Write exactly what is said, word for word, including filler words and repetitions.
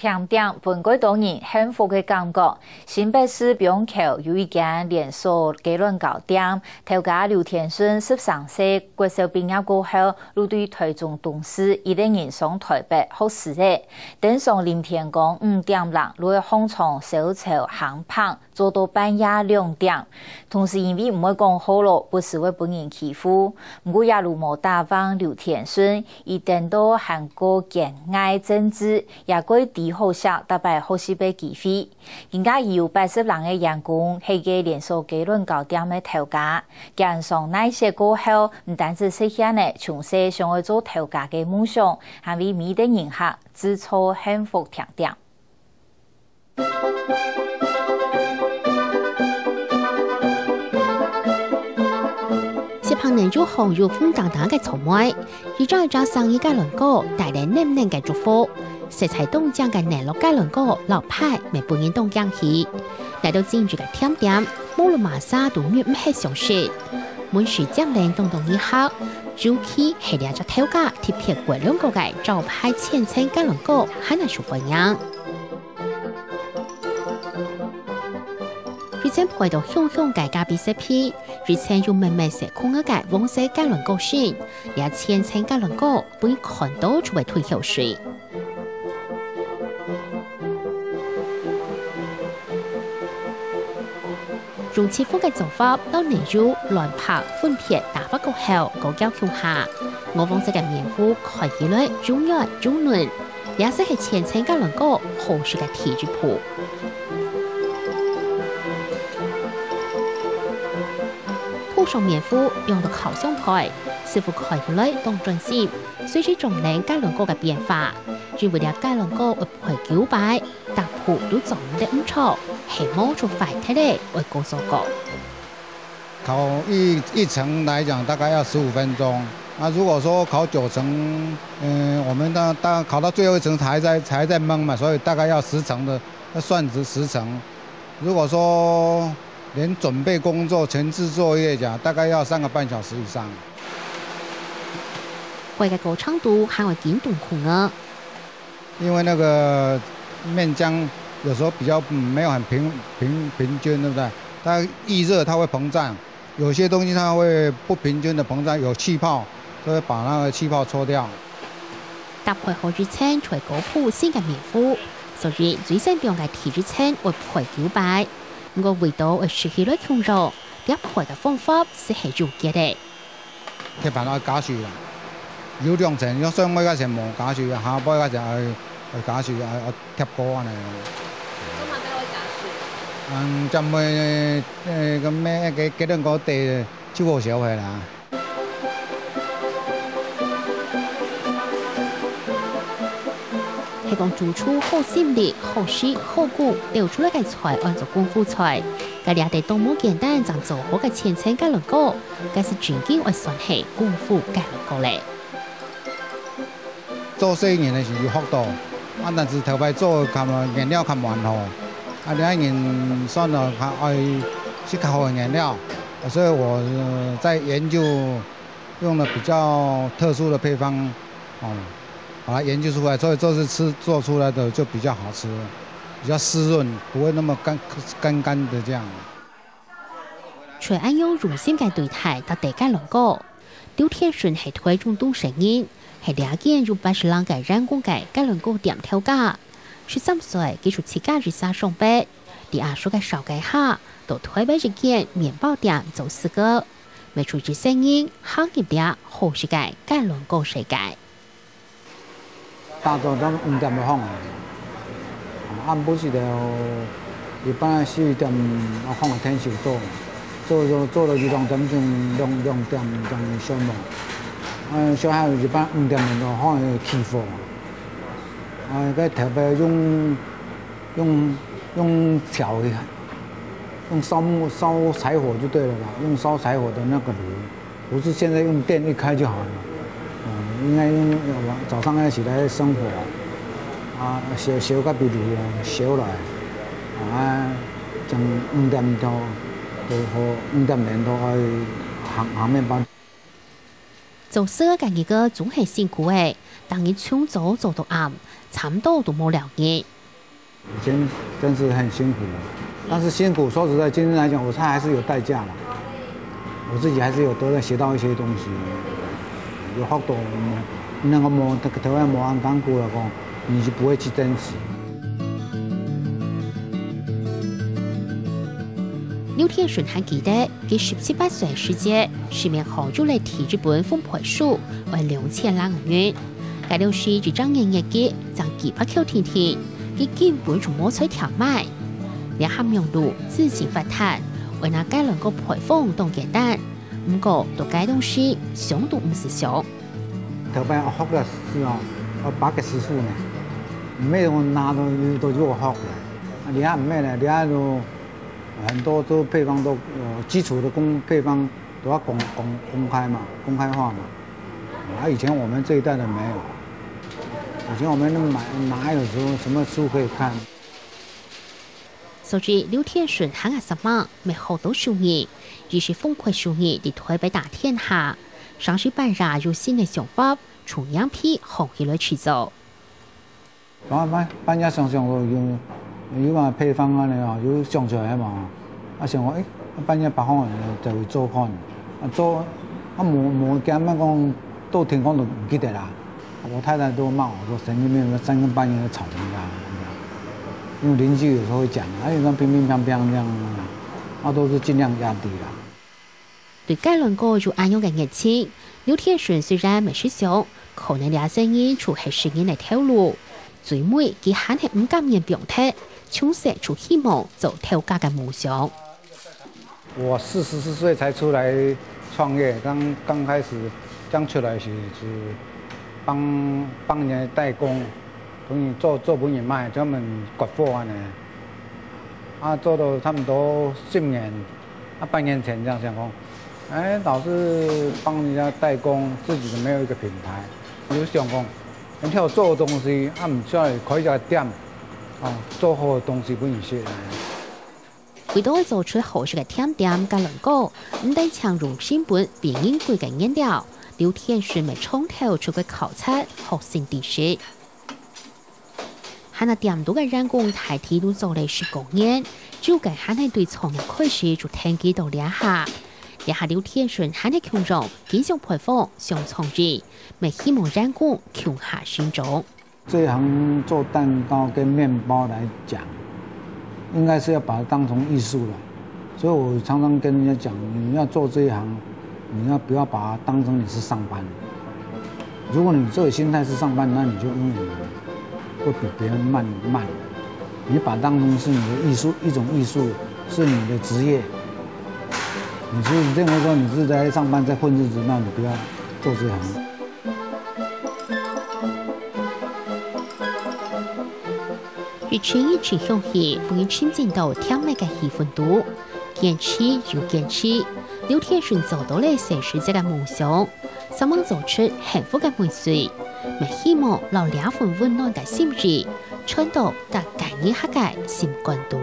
甜點分蓋多人幸福个感覺。新北市板橋有一間連鎖雞卵糕店，頭家劉天順十三歲國小畢業過後，就對台中東勢一個人上台北學師仔。頂上臨天光五點零，就會䟘床燒樵烘飯， 做到半夜兩點。同時因為毋會講學囉，不時會分人欺負。毋過也就無打橫劉天順，佢顛倒還過堅毅正直，也蓋知好色，逐擺學習个機會。今下佢有八十零個員工，係該連鎖雞卵糕店个頭家。經商耐雪過後，毋單止實現了從細想愛做頭家个夢想，還為每個人客製造幸福甜點。 食飯呢就好有風噹噹个草莓，一隻一隻生意个卵糕，帶來暖暖个祝福。色彩當靚个奶酪个卵糕，老派乜分人當驚喜。來到精緻个甜點，無論麼儕都忍毋核想食。門市接連當當一客，尤其係這隻頭家特別雞卵糕个招牌千層个卵糕，還係受歡迎。 以前配到香香个咖啡色皮，以前又綿綿細空个黃色个卵糕心，這千層个卵糕，分人看到就會吞口水。用七分个做法，摎奶油、卵白、粉片打發過後，攪攪共下。鵝黃色个麵糊看起來又軟又嫩， 這就係千層个卵糕好食个第一步。鋪上麵糊，放到烤箱台，師傅看起來當專心，隨時掌握个卵糕个變化，因為這个卵糕愛配九擺，逐步都掌握得毋著，係無就壞忒咧，愛過做過。 烤一，一層來講，大概要十五分鐘。那如果說烤九層，嗯，我們大，大，烤到最後一層才在，才在燜嘛，所以大概要十層的，要算十，十層。如果說連準備工作、前置作業講，大概要三個半小時以上。燜个過程肚還愛緊張控制。 因為那個麵漿有時候比較，嗯，沒有很平，平，平均，對不對？它遇熱它會膨脹，有些東西它會不平均的膨脹，有氣泡，就會把那個氣泡搓掉。搭配好一層就係鋪新个麵糊，所以最先放个第一層愛配九擺。毋過味道愛食起來共樣，這配个方法就係有訣个。 鐵板愛加水啦，有兩層，用上尾該層無加水，下尾該層愛，愛加水，愛，愛貼鍋恁呢。做麼个會加水？嗯，這樣會，呃，該咩，該，該等个底就無燒火啦。係講主廚好心力、好食、好顧，鬥出來个菜安做功夫菜。該這兜當無簡單，正做好个千層个卵糕， 該就真經愛算係功夫个卵糕咧。做生意个時有學到，啊，但是頭擺做較，原料較無恁好，啊，這下人算了較愛食較好个原料，啊，所以我，呃，在研究用了比較特殊的配方，哦，把它研究出來，所以這次吃，做出來的就比較好吃，比較濕潤，不會那麼乾，乾乾的這樣。 就恁樣用心个對待搭底个卵糕。劉天順係台中東勢人，係這間有八十零個員工个雞卵糕店頭家。十三歲佢就自家一儕上班，在阿叔个紹介下，到台北一間麵包店做試過，乜就一世人行入這好食个雞卵糕世界。 打早到五點就䟘啊，暗晡時就一般四點啊䟘个天就做，做，做，做到一兩點鐘，兩，兩點鐘消磨。啊，小孩一般五點鐘就䟘个起火。啊，該特別用，用，用燎个，用燒木，燒柴火就對了啦，用燒柴火的那個爐。 不是現在用電一開就好了。嗯，應該用，早上要起來生火，啊，燒，燒个比如燒來，啊，從五點鐘到五點鐘到愛行，行麵包。做事个日个總係辛苦个，逐日從早做到暗，差毋多都無尞日。以前真是很辛苦，但是辛苦，说实在，今天来讲，我猜还是有代价啦。我自己还是有得到学到一些东西，有学到，能够無，台灣無恁艱苦了講，你就不會去爭取。劉天順還記得，佢十七八歲時節，市面項有一個第一本烘焙書，愛兩千零銀。 該當時一張月月給正幾百箍定定，佢根本就無在店買。這下網路資訊發達，愛拿雞卵糕配方當簡單，毋過到該當時想都毋使想。頭擺學个時候，愛拜个師傅呢，毋係講拿到都就學个。啊，這下毋係了，這下都很多都配方都有基礎的工配方都要公公公開嘛，公開化嘛。 啊，以前我們這一代的沒有，以前我們買，哪有什麼，什麼書可以看？所以劉天順還係煞猛，乜學到手藝，一時風闊手藝在台北打天下，上時半夜有新个想法，從羊皮項起來製作。 然後半，半夜想想有，有，有嘛配方恁樣哦，有想出來嘛。啊，想講，誒，半夜八點就會做看。啊，做，啊，無，無驚，莫講到天光都毋記得啦。我太太都罵我說，神經病，三更半夜在吵人家，因為鄰居有時候會講，啊，有時候乒乒乓乓這樣啊，啊，都是盡量壓低啦。 對雞卵糕有恁樣个熱情，劉天順雖然毋識想，可能這生意就係食人个頭路，最尾佢還係毋甘願放忒，從細就希望做頭家个夢想。我四十四歲才出來創業，剛，剛開始剛出來時，是幫，幫人代工，幫人做，做分人賣，專門割貨恁樣。啊，做到差不多十年， 啊，半年前這樣想講，哎，老是幫人家代工，自己都沒有一個品牌。有想講，你有做的東西，啊，毋出來開一家店，啊，做好的東西分你食。為到做出好食个甜點雞卵糕，毋單淨用成本比人貴个原料，劉天順乜長透出國考察，學新知識。 還拿店肚个員工大體都做了十過年，只有佢還係對創業開始就跈佢到這下。這下劉天順還係共樣，繼續培養想創意，乜希望員工共下成長。這一行做蛋糕跟麵包來講，應該是要把它當成藝術了。 所以我常常跟人家講，你要做這一行，你要不要把它當成你是上班？如果你這個心態是上班，那你就永遠會比別人慢，慢。你把它當成是你的藝術，一種藝術，是你的職業。你是認為說你是在上班在混日子，那你不要做這行。 一陣一陣香氣，分人沉浸到甜蜜个氣氛肚。堅持又堅持，劉天順做到了細時節个夢想，煞猛做出幸福个味緒，乜希望摎這份溫暖个心意，傳到逐個人客个心肝肚。